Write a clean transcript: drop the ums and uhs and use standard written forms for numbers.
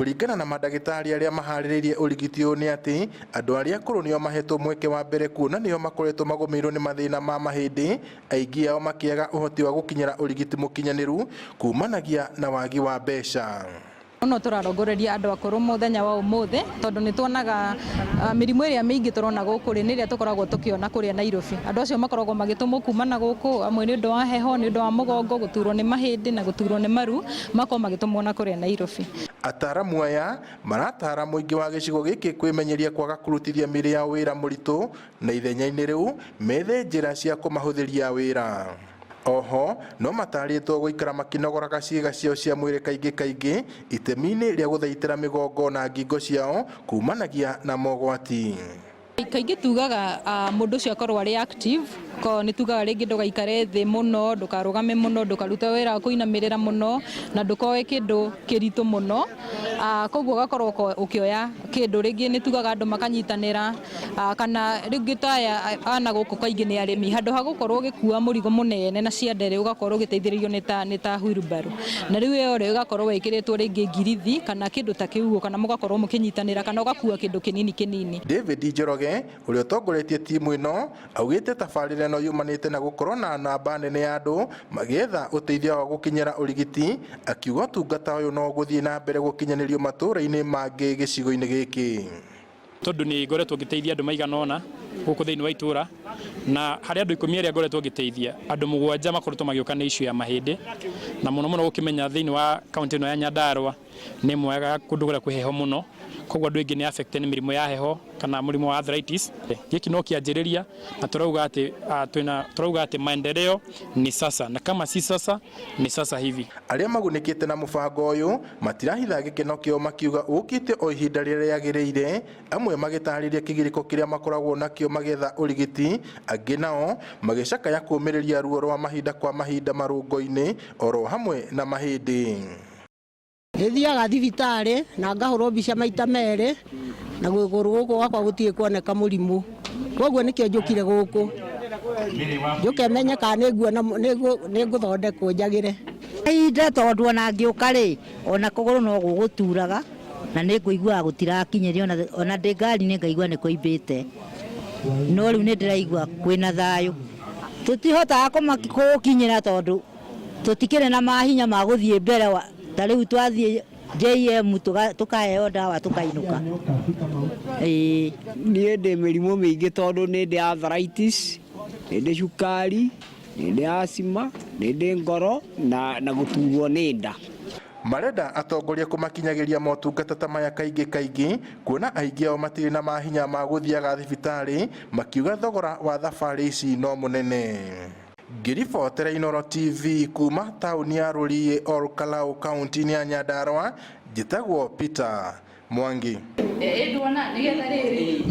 Kũringana na mandagĩtarĩ arĩa maharĩrĩirie ũrigiti ũyũ nĩ atĩ andũ arĩa akũrũ nĩo mahetwo mweke wa mbere, kuona nĩo makoretwo magũmĩirwo nĩ mathĩna ma mahĩndĩ, aingĩ ao makĩaga ũhoti wa gũkinyĩra ũrigiti mũkinyanĩru kumanagia na wagi wa mbeca. Mũno tũrarongoreria andũ akũrũ mũthenya wa ũmũthĩ, tondũ nĩ tuonaga mĩrimũ ĩrĩa mĩingĩ tũrona gũkũ rĩ, nĩ ĩrĩa tũkoragwo tũkĩona kũrĩa Nairobi. Andũ acio makoragwo magĩtũmwo kuma na gũkũ, amwe nĩ ũndũ wa heho, nĩ ũndũ wa mũgongo, gũturwo nĩ mahĩndĩ na gũturwo nĩ maru, makorwo magĩtũmwo na kũrĩa Nairobi. Ataramu aya maratara mũingĩ wa gĩcigo gĩkĩ kwĩmenyeria kwaga kũrutithia mĩĩrĩ yao wĩra mũritũ, na ithenya-inĩ rĩu methe njĩra cia kũmahũthĩria wĩra. Oho no matarĩtwo gũikara makĩnogoraga ciĩga ciao cia mwĩrĩ kaingĩ kaingĩ, itemi-inĩ rĩa gũthaitĩra mĩgongo na ngingo ciao kumanagia na mogwati. Kaingĩ tugaga mũndũ ũcio akorwo arĩ active, ko nĩ tugaga rĩngĩ ndũgaikare thĩ mũno, ndũkarũgame mũno, ndũkarute wĩra wa kũinamĩrĩra mũno, na ndũkoe kĩndũ kĩritũ mũno. Koguo ũgakorwo ũkĩoya kĩndũ, rĩngĩ nĩ tugaga andũ makanyitanĩra, kana rĩngĩ ta aya ana gũkũ kaingĩ nĩ arĩmi, handũ ha gũkorwo ũgĩkua mũrigo mũnene na ciande rĩ, ũgakorwo ũgĩteithĩrĩrio nĩ ta wheelbarrow, na rĩu ĩyo rĩ, ĩgakorwo ĩkĩrĩtwo rĩngĩ ngirithi kana kĩndũ ta kĩu, kana mũgakorwo mũkĩnyitanĩra, kana ũgakua kĩndũ kĩnini kĩnini. David Njoroge ũrĩa ũtongoretie timu ĩno augĩte tabarĩra ĩno yumanĩte na gũkorwo na namba nene ya andũ magĩetha ũteithio wa gũkinyĩra ũrigiti, akiuga ũtungata ũyũ no ũgũthiĩ na mbere gũkinyanĩrio matũũra-inĩ mangĩ gĩcigo-inĩ gĩkĩ. Tondũ nĩ ngoretwo ngĩteithia andũ maigana ũna gũkũ thĩinĩ wa itũra, na harĩ andũ 10 arĩa ngoretwo ngĩteithia, andũ mũgwanja makoretwo magĩũka nĩ issue ya mahĩndĩ, na mũno mũno gũkĩmenya thĩinĩ wa kaunti ĩno ya Nyandarua nĩ ĩmwe ya kũndũ kũrĩa kwĩ heho mũno, koguo andũ aingĩ nĩ affected nĩ mĩrimũ ya heho kana mũrimũ wa arthritis. Gĩkĩ no kĩanjĩrĩria, na tũrauga atĩ twĩna tũrauga atĩ maendeleo ni sasa, na kama si sasa ni sasa hivi. Arĩa magunĩkĩte na mũbango ũyũ matirahitha gĩkeno kĩao, makiuga ũkĩte o ihinda rĩrĩa rĩagĩrĩire, amwe magĩtarĩria kĩgirĩko kĩrĩa makoragwo nakĩo magĩetha ũrigiti, angĩ nao magĩcakaya kũũmĩrĩria ruo rwa mahinda kwa mahinda marũngo-inĩ oro hamwe na mahĩndĩ. Nĩthiaga thibitarĩ na ngahũrwo mbica maita merĩ, na gũgũrũ gũkũ gwakwa gũtirĩ kuoneka mũrimũ, koguo nĩkĩo njũkire gũkũ njũke menye kana nĩnguona nĩ ngũthondekwo njagĩre. Ihinda tondũ ona ngĩũka rĩ, ona kũgũrũ no gũgũturaga, na nĩ ngũiguaga gũtirakinyĩria, ona ndĩ ngari-inĩ ngaigua nĩ kũimbĩte, no rĩu nĩ ndĩraigua kwĩna thayũ. Tũtihotaga kũgũkinyĩra tondũ tũtikĩrĩ na mahinya ma gũthiĩ mbere, ta rĩu twathiĩ JM tũkaheo ndawa tũkainũka, ĩĩ. Niĩ ndĩ mĩrimũ mĩingĩ, tondũ nĩ ndĩ arthritis, nĩ ndĩ cukari, nĩ ndĩ asthma, nĩ ndĩ ngoro na gũturwo nĩ nda. Marenda atongoria kũmakinyagĩria motungata ta maya kaingĩ kaingĩ, kuona aingĩ ao matirĩ na mahinya ma gũthiaga thibitarĩ, makiuga thogora wa thabarĩ ici no mũnene. Ngĩribotera Inooro TV kuma taũni ya Rũriĩ, Ol Kalou, kaunti-inĩ ya Nyandarua, njĩtagwo Peter Mwangi. Ĩ ndwona nĩgetha rĩrĩ.